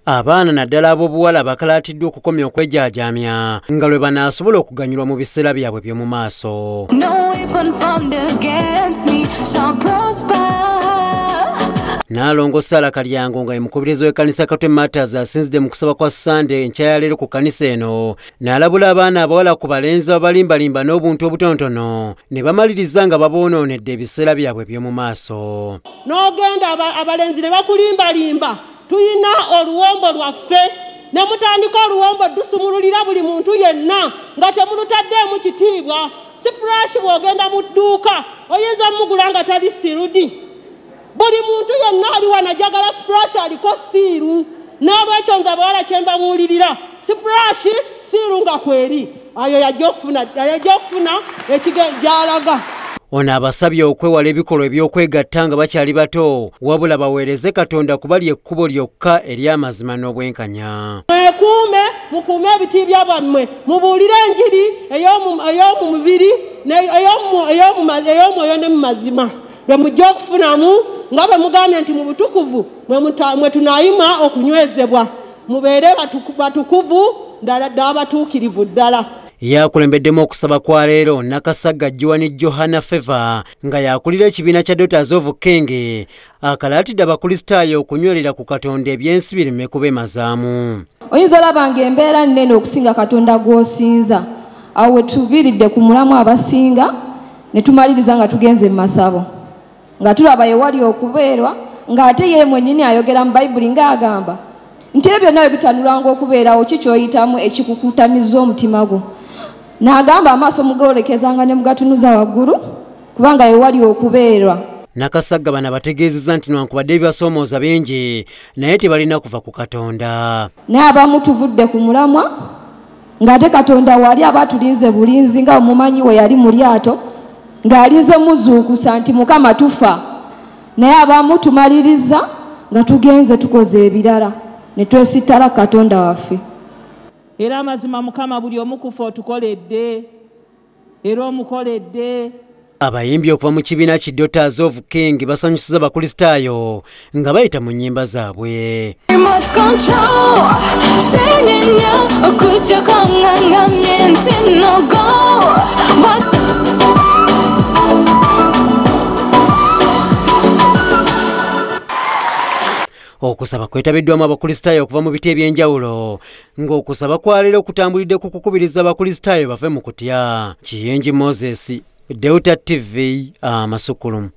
Abaana naddala ab'obuwala bakalaatiddwa okukomya okwejaajaamya nga lwe banaasobola okuganyulwa mu biseera byabwe by'omu maaso. Naalongo Sarah Kalyango nga ye mukubirizi w'ekkanisa Katwe Martyrs asinzidde mu kusaba kwa Ssande enkya ya leero ku kkanisa eno n'alabula abaana abawala ku balenzi abalimbalimba n'obuntu obutonotono ne bamaliriza nga baboonoonedde ebiseera byabwe by'omu maaso. N'ogenda abalenzi ne bakulimbalimba, tuyina oluwombo lwaffe ne mutandika oluwombo dusumululira buli muntu yenna nga temulutaddeemu kitiibwa. Sipurashi bw'ogenda mu dduuka oyinza mugula nga tali sirudi. Buli muntu yenna ali wano ajagala sipurashi aliko siiru. N'olwekyo nze abawala kye mbabuulirira, sipurashi siiru nga kweri ayo yajja okufuna gy'alaga. Ono abasabye okwewala ebikolwa eby'okwegatta nga bakyali bato, wabula baweereze Katonda kuba ly'ekkubo lyokka ery'amazima n'obwenkanya. Mwekuume, mukuume ebitiibwa byammwe, mubuulire enjiri ey'omu mubiri ey'omwoyo ne mu mazima. Lwe mujja okufunamu nga bwe mugambye nti mu butukuvu mwe tunaayima okunywezebwa, mubeere batukuvu ddala abatuukirivu ddala. Yakulembeddemu okusaba kwa leero Nakasagga Joan Johanna Favor nga yakulira ekibiina kya Daughters of King akalaatidde Abakristaayo okunywerera ku Katonda ebyensi bireme kubemazaamu. Oyinza olaba ng'embeera nnene okusinga Katonda gw'osinza, awo we tuviiridde ku mulamu abasinga ne tumaliriza nga tugenze mu masabo nga tulaba ye wali okubeerwa, ng'ate ye mwennyini ayogera mu Bayibuli ng'agamba nti ebyo byonna bwe bitanulanga okubeerawo ki ky'oyitamu ekikukutamiza omutima gwo. N'agamba amaaso mugolekezanga ne mugatunuza waggulu kubanga ye wali okubeerwa. Nakasagga bano abategeezezza nti newankubadde ebibasoomooza bingi naye tebalina kuva ku Katonda. Naye abamu tuvudde ku mulamwa ng'ate Katonda wali aba atulinze bulinzi nga omumanyi we yali mu lyato ng'alinze muzuukusa nti Mukama tufa, naye abamu tumaliriza nga tugenze tukoze ebirala ne twesittala Katonda waffe. Era amazima Mukama buli omu kufa otukoledde era omukoledde. Abayimbi okuva mu kibiina ki Daughters of King basanyusiza Abakristaayo nga bayita mu nnyimba zaabwe. Okusaba kwetabiddwamu Abakristaayo okuva mu biti eby'enjawulo ng'okusaba kwa leero kutambulidde ku kukubiriza Abakristaayo bave mu kutya. Kiyengi Moses, Delta TV, Amasukulumu.